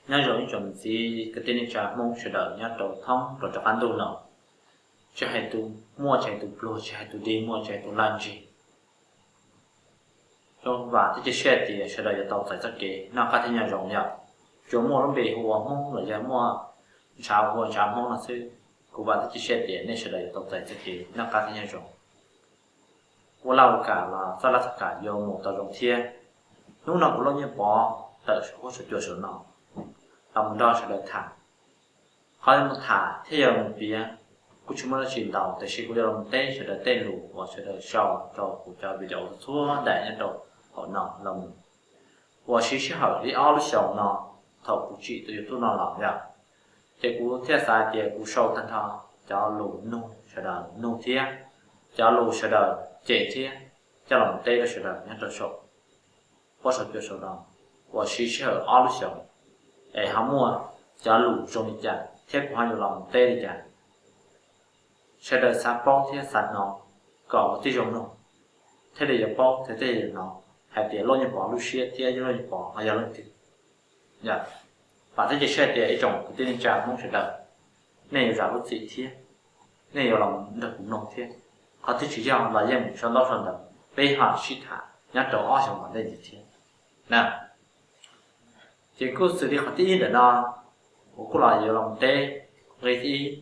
Nyob zoo ib tsoom niam txiv kwv tij neej tsa Hmoob sawv daws nyob rau thoob rau rov qab ntuj no, tsis hais tus muaj tsis hais tus pluag, tsis hais tus dig muaj tsis hais tus lag ntsig. Zoo vam thiab cia siab tias sawv daws yuav tau txais txoj kev noj qab thiab nyob zoo yom. Tsuas muaj lub npe hu ua Hmoob los yog muaj ntshav hu ua ntshav Hmoob no xwb, kuv vam thiab cia siab tias nej sawv daws yuav tau txais txoj kev noj qab thiab nyob zoo. Ua laj ua kam los txoj laj txoj kam yuav mus tau zoo thiab. Hnub no kuv Lauj Nyiaj Pov tawm saum huab saum cua saum no los mus nrog sawv daws tham. Qhov yuav mus tham thiab yuav mus piav kuj tsis muaj dab tsi ntau, tiam sis kuv yuav los teb sawv daws tej lus uas sawv daws sau rau kuv cov video txhua daim nyob rau hauv no los mus, uas siv sij hawm li ob lub xyoos no thaum kuv tsim tus YouTube no los yom. Ces kuv thiaj xav tias kuv sau tag nrho cov lus nug sawv daws nug thiab cov lus sawv daws cem thiab coj los teb rau sawv daws nyob rau saum huab saum cua saum no uas siv sij hawm ob lub xyoos, es ho muaj cov lus zoo li cas thiab kuv ho yuav los teb li cas. Sawv daws xav paub thiab xav hnov kom ua tib zoo mloog, thiaj li yuav paub thiab thiaj li yuav hnov hais tias Lauj Nyiaj Pov lub siab thiab Lauj Nyiaj Pov ho yog leej twg. Vam thiab cia siab tias ib tsoom kwv tij neej tsa Hmoob sawv daws, nej yuav zam lub txim thiab nej yuav los nrog kuv mloog thiab. Qhov twg tsis yog los yeej sau ntaub sau ntawv peb ho sib tham nyob rau ob xyoos tom ntej ntxiv thiab na. Ces kuj xws li qhov thib ib ntawm no, kuv kuj los yuav los teb nqe thib ib.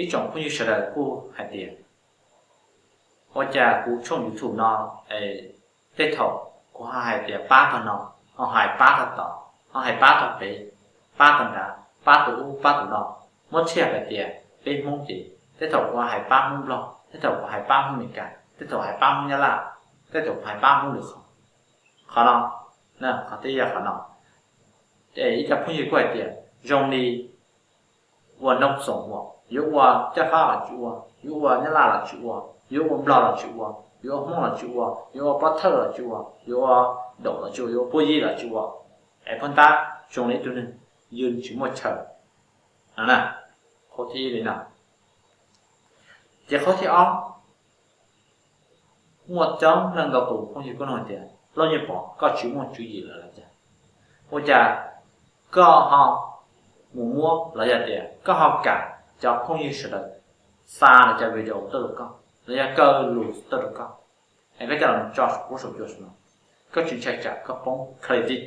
Ib tsoom phooj ywg sawv daws kuj hais tias ua cas kuv tshooj YouTube no es tej thaum kuv ho hais tias pab tog no, ho hais pab tog tod, ho hais pab tog pem, pab tog nrad, pab tus ub pab tus no, muab tshiaj hais tias peb Hmoob ces tej thaum kuv hais pab Hmoob Nplog, tej thaum kuv hais pab Hmoob Meskas, tej thaum hais pab Hmoob Nyab Laj, tej thaum kuv hais pab Hmoob Lwm Qhov. Qhov no, qhov thib ib yog qhov no. Ces ib co phooj ywg kuj hais tias zoo li ua Nrob Xoom ua, yuav ua Caj Fab los tsis ua, yuav ua Nyab Laj los tsis ua, yuav ua Nplog los tsis ua, yuav ua Hmoob los tsis ua, yuav ua Pob Thawj los tsis ua, yuav ua Daum los tsis ua, yuav ua Puab Yim los tsis ua, es phab ntab zoo li ib tug neeg yws tsis muaj chaw no na. Qhov thib ib li no. Ces qhov thib ob, muaj coob leej ntau tus phooj ywg kuj nug tias Lauj Nyiaj Pov, koj tsis muaj tswv yim lawm los cas? Ua cas koj ho mus muab los yog tias koj ho kam cov phooj ywg sawv daws xa lawv cov video tuaj rau koj los yog kaw lus tuaj rau koj, es koj coj los tso saum huab saum cua saum no, koj tsis ntshai tsam koj poob credit,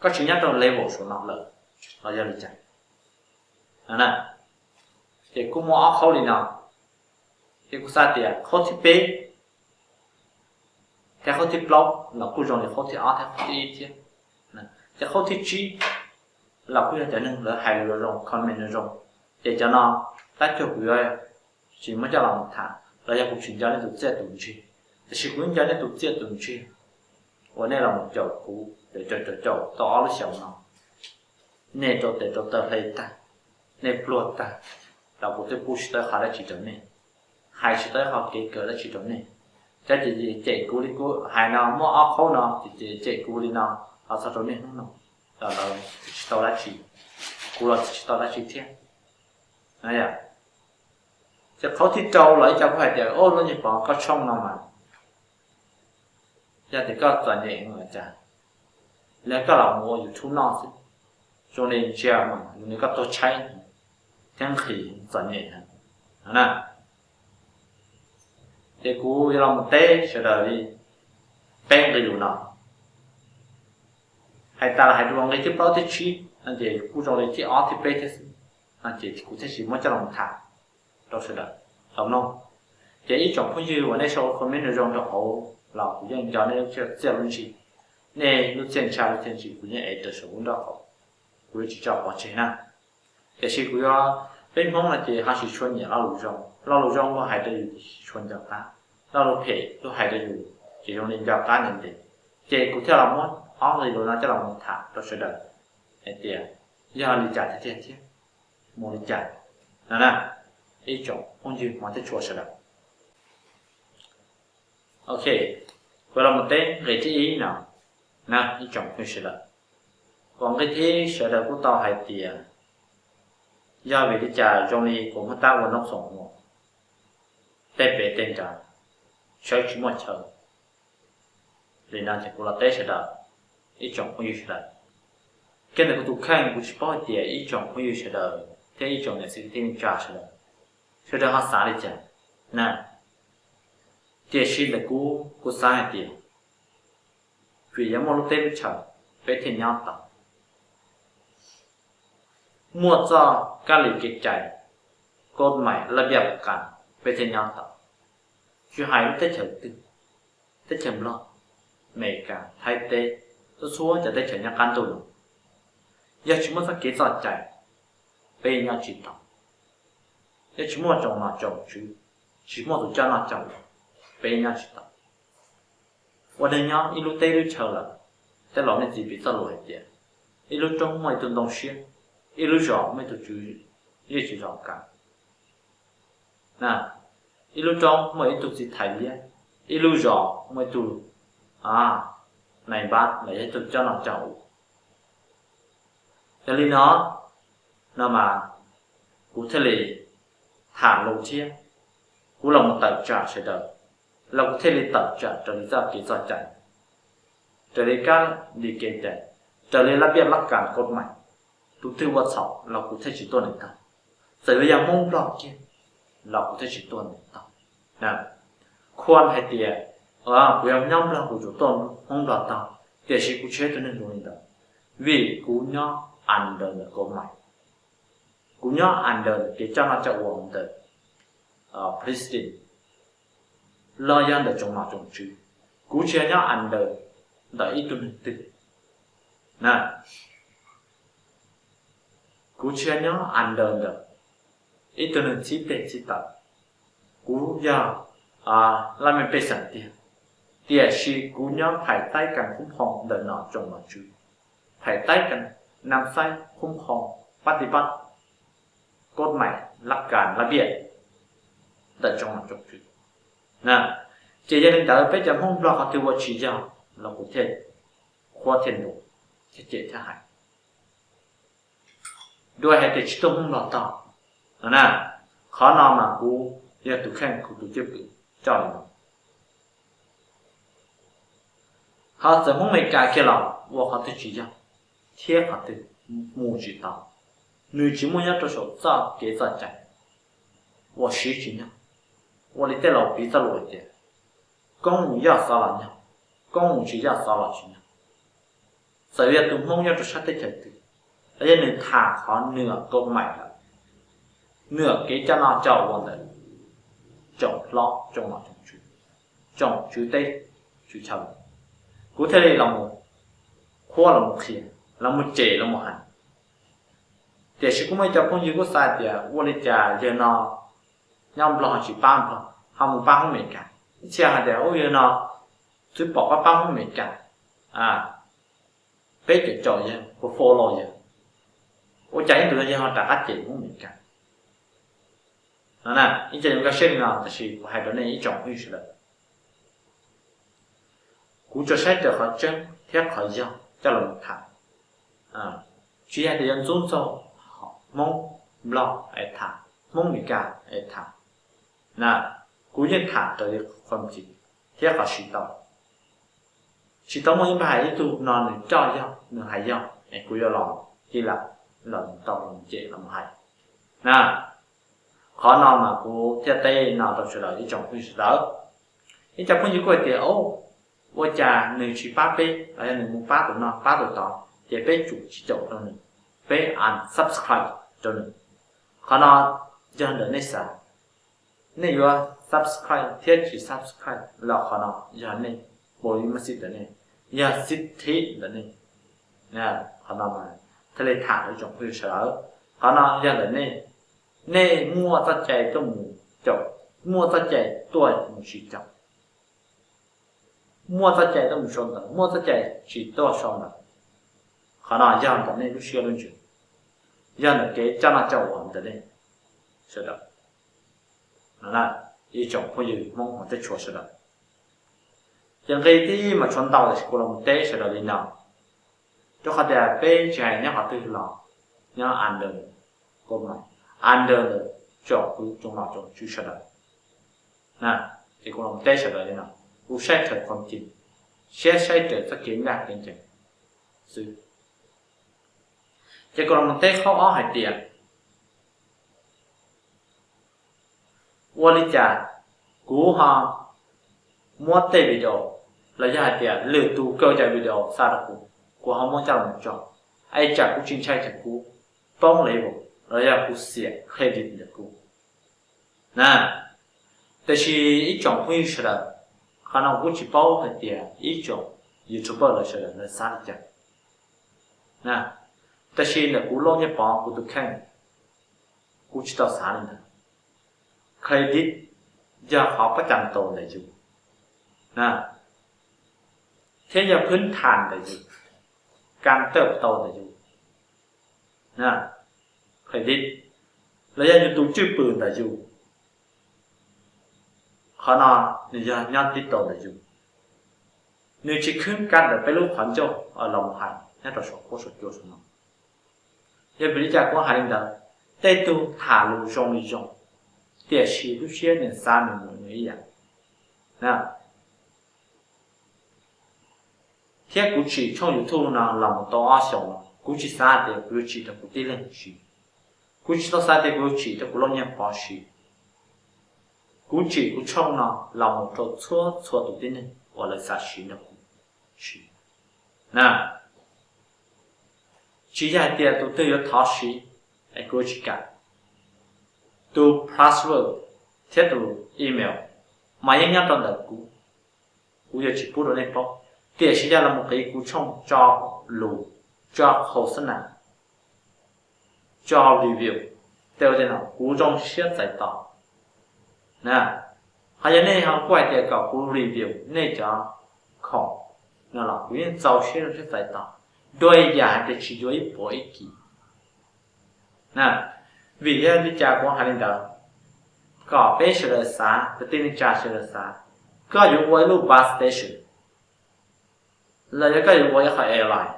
koj tsis nyob rau level saum no lawm los yog li cas? Ces kuj muaj ob qhaub li no. Ces kuv xav tias qhaub thib peb thiab qhaub thib plaub los kuj zoo li qhaub thib ob thiab qhaub thib ib thiab. Ces qhaub thib tsib los kuj yog cov neeg lawv hais lus zoo, comment zoo, ces cov no tab cuag kuv yuav tsis muab coj los mus tham los yog kuv tsis nco nej tus txiaj tus ntsig. Tiam sis kuv yeej nco nej tus txiaj tus ntsig uas nej los mus caum kuv, caum caum caum tau ob lub xyoos no. Nej rau tes rau taw hle tag, nej pluag tag, los kuv twb pub tsis tau qhov dab tsi rau nej, hais tsis tau qhov kev kawm dab tsi rau nej. Cov ces cem kuv li kuv hais no muaj ob qhaub no ces cem kuv li no los txog rau niaj hnub no, los lawv tsis tau dab tsi, kuv los tsis tau dab tsi thiab. Ces qhaub thib rau los ib co kuj hais tias, Lauj Nyiaj Pov, koj tshooj no mas yog tias koj txom nyem los cas, los koj los mus ua YouTube no xwb, zoo li ntsia mas zoo li koj tuag tshaib thiab nqhis txom nyem na. Ces kuv yuav los mus teb sawv daws li peb nqe lus no. Hais tas los hais dua nqe thib plaub thib tsib no ces kuj zoo li thib ob thib peb thiab xwb, no ces kuv thiaj tsis muab coj los tham rau sawv daws tau mloog. Ces ib tsoom phooj ywg uas nej sau comment zoo rau hauv los kuv yeej nco nej lub txiaj lub ntsig, nej lub txiaj ntsha lub txiaj ntsig kuv yeej ev raws saum lub nroj hauv, kuv yuav tsis tso pov tseg na. Tiam sis kuv yuav, peb Hmoob no ces ho tsis tshua nyiam lo lus zoo, lo lus zoo luag hais rau yus ces tsis tshua nco qab, lo lus phem luag hais rau yus ces zoo li nco qab ntev ntev. Ces kuv thiaj los muab ob nqe lus no coj los mus tham rau sawv daws hais tias yog li cas tiag tiag thiab mus li cas no na, ib tsoom phooj ywg hmov thiab tshua sawv daws. Ok, kuv los mus teb nqe thib ib no na ib tsoom phooj ywg sawv daws. Uas nqe thib ib sawv daws kuj tau hais tias yog vim li cas zoo li kuv muab tab ua Nrob Xoom ua, tej pem tej nrad sawv tsis muaj chaw li no ces kuv los teb sawv daws, ib tsoom phooj ywg sawv daws. Kiag ntawm kuv tus kheej kuv tsis paub hais tias ib tsoom phooj ywg sawv daws thiab ib tsoom niam txiv kwv tij neej tsa sawv daws, sawv daws ho xav li cas na. Tiam sis ntawm kuv, kuv xav hais tias vim yog muaj lub teb lub chaw peb thiaj nyob tau, muaj txoj kab li kev cai, kod mais laj viaj qas peb thiaj nyob tau. Tsis hais lub teb chaws twg, teb chaws Nplog, Amelikas, Thaib teb, txhua txhua cov teb chaws nyob qab ntuj no, yog tsis muaj txoj kev txoj cai, peb nyob tsis tau. Yog tsis muaj tsoom nom tsoom tswv, tsis muaj tus coj noj coj ua, peb nyob tsis tau. Ua neeg nyob ib lub teb lub chaw lawm, tej laus nej txiv piv txoj lus hais tias ib lub roob muaj ib tug ntoo siab, ib lub zos muaj ib tug tswv zej tswv zos kav, ib lub roob muaj ib tug txiv thais liab, ib lub zos muaj ib tug nais npab los yog ib tug coj noj coj ua. Yog li no, no mas kuv thiaj li tham lus thiab kuv los mus tawm tsam sawv daws, los kuv thiaj li tawm tsam raws li txoj kev txoj cai, raws li kab li kev cai, raws li laj viaj laj kas kod mais. Tus twg ua txhaum los kuv thiaj tsis tuaj nws tag. Txawm yuav yog Hmoob Nplog kiag los kuv thiaj tsis tuaj nws tag. Khuam hais tias kuv yog nyob Nplog kuv yuav tuaj Hmoob Nplog tag, tiam sis kuv tsis yog ib tug neeg zoo li ntawd, vim kuv nyob under ntawm kod mais, kuv nyob under ntawm kev coj noj coj ua ntawm president los yog ntawm tsoom nom tsoom tswv. Kuv tsis yog nyob under ntawm ib tug neeg twg na. Kuv tsis yog nyob under ntawm ib tug neeg txhib teg txhib taw. Kuv yog laj mej pej xeem tiag, tiam sis kuv nyob phaim taib kas khoob hoo ntawm nom tsoom nom tswv, phaim taib kas nam xaib khoob hoo pab ti pab kod mais laj kas laj viaj ntawm tsoom nom tsoom tswv. Ces yog li ntawd peb cov Hmoob Nplog qhov twg ua tsis yog los kuv thiaj qhuab thiaj ntuas thiab cem thiab hais, dua hais tias tsis tuaj Hmoob Nplog tog no na. Qhov no mas kuv yog tus kheej kuv tus cwj pwm coj li no. Ho txawm Hmoob Amelikas kiag los ua qhov twg tsis yog thiab qhov twg mus tsis tau, nws tsis muaj nyob rau saum txoj kev txoj cai, ua siv tsis nyob. Ua li tej laus piv txoj lus hais tias koob mus yoj xov los nyob, koob mus tsis yoj xov los tsis nyob. Txawm yog tus Hmoob nyob rau sab teb chaws twg, los yog nws tham qhov nws kod mais lawm, nws kev coj noj coj ua ntawm tsoom hlob tsoom nom tsoom tswv, tsoom tswv teb tswv chaw, kuv thiaj li los mus qhuab los mus qhia, los mus cem los mus hais. Tiam sis kuj muaj ib co phooj ywg kuj xav tias ua li cas yawg no nyob Nplog tsis pab Nplog ho mus pab Hmoob Amelikas. Ib txhia hais tias ub yawg no twb pom pab pab Hmoob Amelikas, peb cem caum yawg, kuv follow yawg, ua cas ib ntus yawg ho rov qab cem Hmoob Amelikas. Ib co yuav nkag siab li no tab sis kuv hais rau nej ib tsoom phooj ywg sawv daws, kuv tsuas saib raws qhov tseeb thiab qhov yog coj los tham. Tsis yog tias yuav ntxub ntxaug Hmoob Nplog es tham, Hmoob Meskas es tham na, kuv yeej tham raws li qhov tseeb thiab qhov siv tau. Tsis tau muaj ib npab hais ib tug no nws coj yog nws hais yog es kuv yuav los ci lam los tau los cem los hais na. Qhov no mas kuv thiaj teb no rau sawv daws ib tsoom phooj ywg sawv daws. Ib co phooj ywg kuj hais tias ua cas nws tsis pab peb los yog nws mus pab tus no pab tus tod ces peb tsum tsis caum rau nws, peb unsubscribe rau nws. Qhov no yog ntawm nej xav, nej yuav subscribe thiab tsis subscribe los qhov no yog nej, pov li mas xij ntawm nej, yog xib thib ntawm nej. Qhov no thiaj li tham rau ib tsoom phooj ywg sawv daws, qhov no yog ntawm nej. Nej muaj txoj cai tuaj mus caum, muaj txoj cai tuaj mus tsis caum, muaj txoj cai tuaj mus sau ntawv, muaj txoj cai tsis tuaj sau ntawv, qhov no yog ntawm nej lub siab lub ntsws, yog ntawm kev coj noj coj ua ntawm nej sawv daws. Ib tsoom phooj ywg Hmoob hmov thiab tshua sawv daws, ces nqe thib ib mas tshuav ntau tab sis kuv los mus teb sawv daws li no, rau qhov tias peb tsis hais nyob qhov twg los nyob under, under ntawm tsoom kwv tsoom nom tsoom tswv sawv daws. Ces kuv los mus teb sawv daws li no, kuv saib raws qhov tseeb thiab saib raws txoj kev ncaj kev ncees xwb. Ces kuv los mus teb qhov ob hais tias, ua li cas kuv ho muab tej video los yog hais tias lwm tus kaw cov video xa rau kuv, kuv ho muab coj los tso, es tsam kuv tsis ntshai tsam kuv poob level los yog kuv xiam credit ntawm kuv na. Tiam sis ib tsoom phooj ywg sawv daws, qhov no kuv tsis paub hais tias ib tsoom YouTuber lawv sawv daws lawv xav li cas na. Tiam sis ntawm kuv Lauj Nyiaj Pov kuv tus kheej, kuv tsis tau xav li ntawd. Credit yog qhov pab cam tau ntawm yus na, thiab yog phwb tham ntawm yus, kam tawm tau ntawm yus na, credit los yog yus tus cwj pwm ntawm yus, qhov no nws yog nyob tib tau ntawm yus, nws tsis khwb kab ntawm peb lub qhov ncauj los mus hais nyob rau saum huab saum cua saum no. Yog vim li cas kuv hais li ntawd? Tej tug tham lus zoo li zoo, tiam sis lub siab nws xav nws mus nws ib yam. Thiab kuv tsim tshooj YouTube no los mus tau ob xyoos no, kuv tsis xav hais tias kuv yuav tsim rau kuv tib leeg siv, kuv tsis tau xav tias kuv yuav tsim rau kuv Lauj Nyiaj Pov siv. Kuv tsim kuv tshooj no los mus rau txhua txhua tus tib neeg uas lawv xav siv nrog kuv siv na. Tsis yog hais tias tus twg yuav thov siv es kuv yuav tsis kam. Tus password thiab tus email mas yeej nyob rau ntawm kuv, kuv yuav tsis pub rau nej paub. Tiam sis yog los mus qiv kuv tshooj tso lus, tso qhau xab nas, tso review, tej ua tej no kuv zoo siab txais tos na. Ho yog nej ho kuj hais tias kom kuv review nej cov khoom no los kuv yeej txaus siab zoo siab txais tos, dua ib yam hais tias tsis yuav ib puas ib kis na. Vim yog li cas kuv hais li ntawd? Kom peb sawv daws xav, kwv tij neej tsa sawv daws xav, koj yuav ua ib lub bus station los yog koj yuav ua ib qho airline,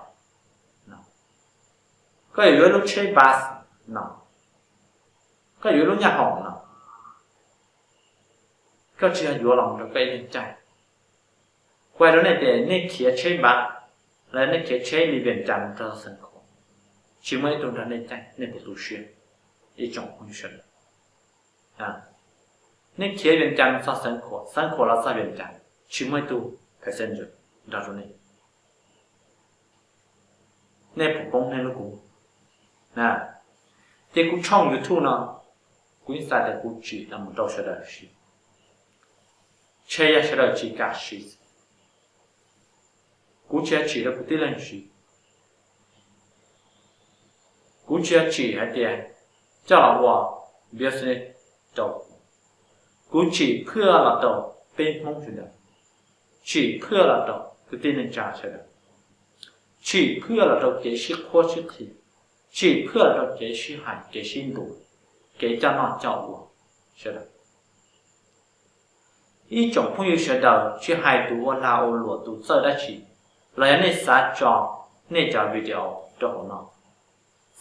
koj yuav yuav ib lub tsheb bus no, koj yuav ib lub nyab hoom no, koj tsis yog yuav los rau koj ib leeg caij. Kuv hais rau nej tias nej khiav tsheb bus los nej khiav tsheb li Vias Cas mus rau Xeev Khuam, tsis muaj ib tug nrog nej caij, nej puas tu siab? Ib tsoom phooj ywg sawv daws, nej khiav Vias Cas mus txog Xeev Khuam, Xeev Khuam los txog Vias Cas, tsis muaj ib tug passenger nrog rau nej, nej puas poob nej lub kua muag? Ces kuv tshooj YouTube no, kuv yeej xav tias kuv tsim los mus rau sawv daws siv, ntshe yog sawv daws tsis kam siv, kuv tsis yog tsim rau kuv tib leeg siv. Kuv tsis yog tsim hais tias coj los ua business rau, kuv tsim phwaj los rau peb Hmoob sawv daws, tsim phwaj los rau kwv tij neej tsa sawv daws, tsim phwaj los rau kev sib qhuab sib qhia, tsim phwaj los rau kev sib hais kev sib ntuas, kev coj noj coj ua sawv daws. Ib tsoom phooj ywg sawv daws, tsis hais tus ua lag ua luam tus txawj dab tsi, los yog nej xav tso nej cov video rau hauv no,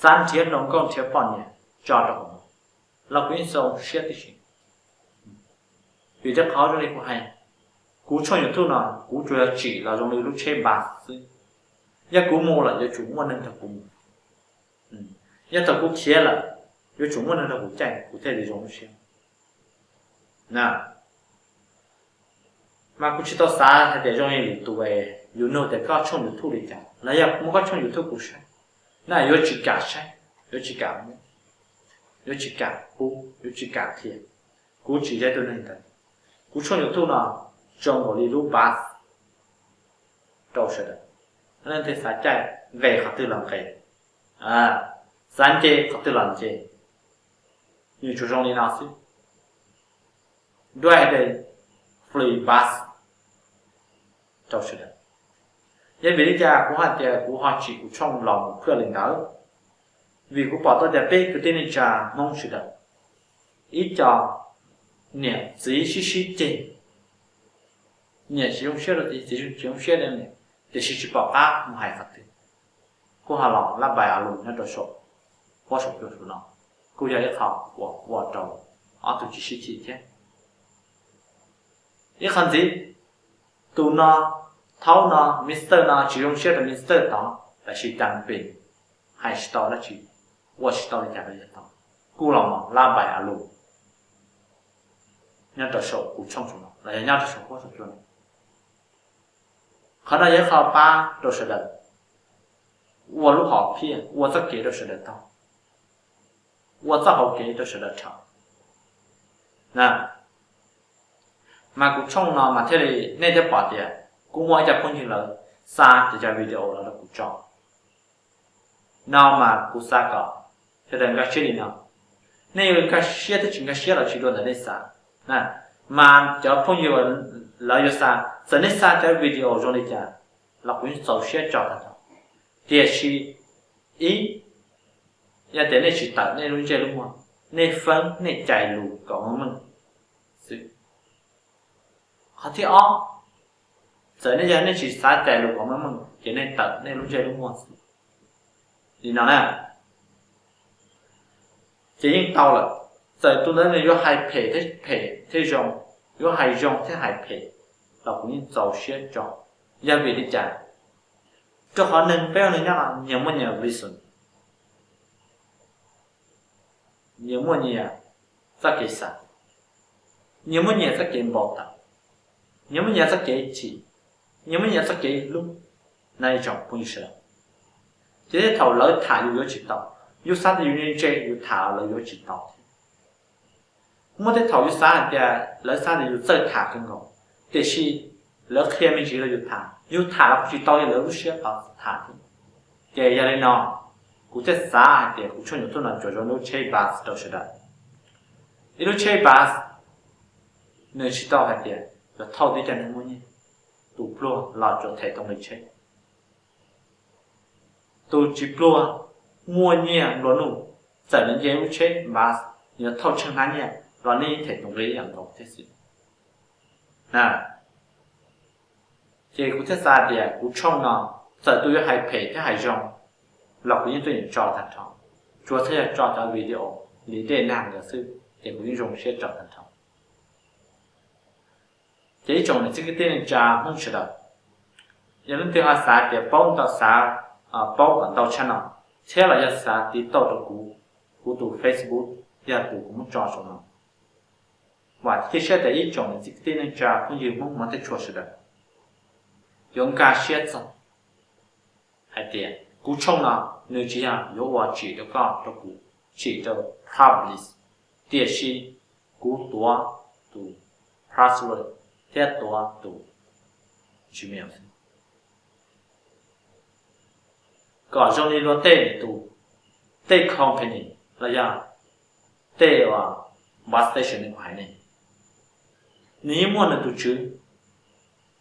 xav nrhiav hluas nkauj nrhiav poj niam tso rau hauv no, los kuv yeej zoo siab tib si. Vim rau qhov zoo li kuv hais, kuv tshooj YouTube no kuv tsuas yog tsim los zoo li lub tsheb bus xwb. Yog kuv mus lawm yuav tsum muaj neeg nrog kuv mus, yog thaum kuv khiav lawm yuav tsum muaj neeg nrog kuv caij kuv thiaj li zoo siab. Mas kuv tsis tau xav hais tias zoo li lwm tus, yus nug tias koj tshooj YouTube li cas los yog muab koj tshooj YouTube kuv saib, na yuav tsis kam saib, yuav tsis kam muab, yuav tsis kam pub, yuav tsis kam qhia. Kuv tsis yog tus neeg ntawd. Kuv tshooj YouTube no zoo nkaus li lub bus rau sawv daws. Leej twg xav caij nqes qhov twg los nqes, xav nce qhov twg los nce, nws tsuas zoo li no xwb. Dua hais tias free bus rau sawv daws. Yog vim li cas kuv hais tias kuv ho tsim kuv tshooj los mus phwaj li ntawd? Vim kuv pom tau tias peb kwv tij neej tsa Hmoob sawv daws, ib co niam txiv sib sib ceg, niam tsis zoo siab rau txiv, txiv tsis zoo siab rau niam, tiam sis tsis pom qab mus hais qhov twg, kuj ho los lab pais a lus nyob rau saum huab saum cua saum no, kuj yog ib qho uas ua rau ob tug tsis sib chim thiab. Ib qho ntxiv, tus no, thaub no, Mister no tsis zoo siab rau Mister tod, tab sis cas pes hais tsis tau dab tsi, ua tsis tau li cas rau yav tag, kuj los mus lab npais a lus nyob rau saum kuv tshooj saum no los yog nyob rau saum huab saum cua no. Qhov no yog ib qho pab rau sawv daws ua lub hom phiaj, ua txoj kev rau sawv daws taug, ua txoj hauv kev rau sawv daws dhau na. Mas kuv tshooj no mas thiaj li nej thiaj pom tias kuv muaj ib co phooj ywg lawv xa cov video los rau kuv tso no mas kuv xav kom sawv daws nkag siab li no. Nej yuav nkag siab thiab tsis nkag siab los tsis dua ntawm nej xav na, mas cov phooj ywg lawv yuav xa, txawm nej xa cov video zoo li cas los kuv yeej txaus siab tso tag nrho. Tiam sis ib, yog tias nej tsis tawm nej lub ntsej lub muag, nej feeb nej cais lus kom meej meej xwb. Qhov thib ob, txawm nej yog nej tsis xav cais lus kom meej meej ces nej tawm nej lub ntsej lub muag xwb li no na, ces yeej tau lawm. Txawm tus ntawd nws yuav hais phem thiab phem thiab zoo, yuav hais zoo thiab hais phem los kuv yeej txaus siab tso. Yog vim li cas? Rau qhov neeg peb ua neeg nyob no nyias muaj nyias reason, nyias muaj nyias txoj kev xav, nyias muaj nyias txoj kev npau taws, nyias muaj nyias txoj kev chim, nyias muaj nyias txoj kev hlub na ib tsoom phooj ywg sawv daws. Ces tej thaum lawv tham yus yuav tsis tau, yus xav tias yus ntse ntse yus tham lawv yuav tsis tau thiab. Muaj tej thaum yus xav hais tias lawv xav tias yus txawj tham kawg nkaus, tiam sis lawv qhia me ntsis rau yus tham, yus tham los kuj tsis tau li lawv lub siab xav tham thiab. Ces yog li no, kuv thiaj xav hais tias kuv tshooj YouTube no tsuas zoo lub tsheb bus rau sawv daws. Ib lub tsheb bus, nws tsis tau hais tias yog thauj tib co neeg muaj nyiaj, tus pluag los tsuas them tau nqi tsheb. Tus tsis pluag muaj nyiaj nplua nuj, txawm nws nce lub tsheb bus, nws yuav thauj tsheej hnab nyiaj los nej yeej them tus nqi ib yam nkaus thiab xwb na. Ces kuv thiaj xav tias kuv tshooj no, txawm tus yuav hais phem thiab hais zoo los kuv yeej tuaj yeem tso tag nrho, tsuas txhaj yog tso cov video li dej nag ntawd xwb ces kuv yeej zoo siab tso tag nrho. Ces ib tsoom niam txiv kwv tij neej tsa Hmoob sawv daws, yog leej twg ho xav tias paub ntau, xav paub kom ntau tshaj no thiab los yog xav tiv tauj rau kuv, kuv tus Facebook yog tus kuv muab tso saum no. Vam thiab cia siab tias ib tsoom niam txiv kwv tij neej tsa phooj ywg Hmoob hmov thiab tshua sawv daws yuav nkag siab txog hais tias kuv tshooj no nws tsis yog yuav ua tsim rau koj rau kuv, tsim rau public, tiam sis kuv tuav tus password thiab tuav tus Gmail kom zoo li luag tej niam tus, tej company los yog tej uas bus station li kuv hais ne, nws yeej muaj nws tus tswv,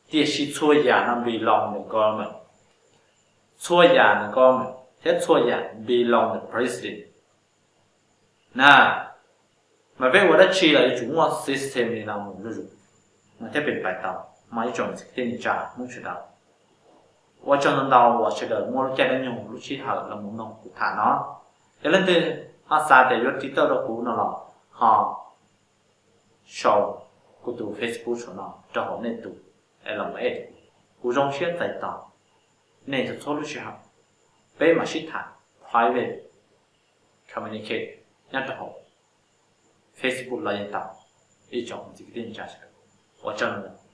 tiam sis txhua yam no belong the government, txhua yam the government thiab txhua yam belong the president na. Mas peb ua dab tsi los yuav tsum muaj system li no mus zuj zus mas thiaj pem pais tau. Mas ib tsoom niam txiv kwv tij neej tsa Hmoob sawv daws, ua tsaug ntau ntau uas sawv daws muaj lub caij lub nyoog lub sij hawm los mus mloog kuv tham no. Yog leej twg ho xav tias yuav tiv tauj rau kuv no los ho sau kuv tus Facebook saum no rau hauv nej tus es los mus add kuv, kuv zoo siab txais tos nej txhua txhua lub sij hawm. Peb mam sib tham private communicate nyob rau hauv Facebook los yeej tau. Ib tsoom niam txiv kwv tij neej tsa sawv daws, ua tsaug ntau ntau.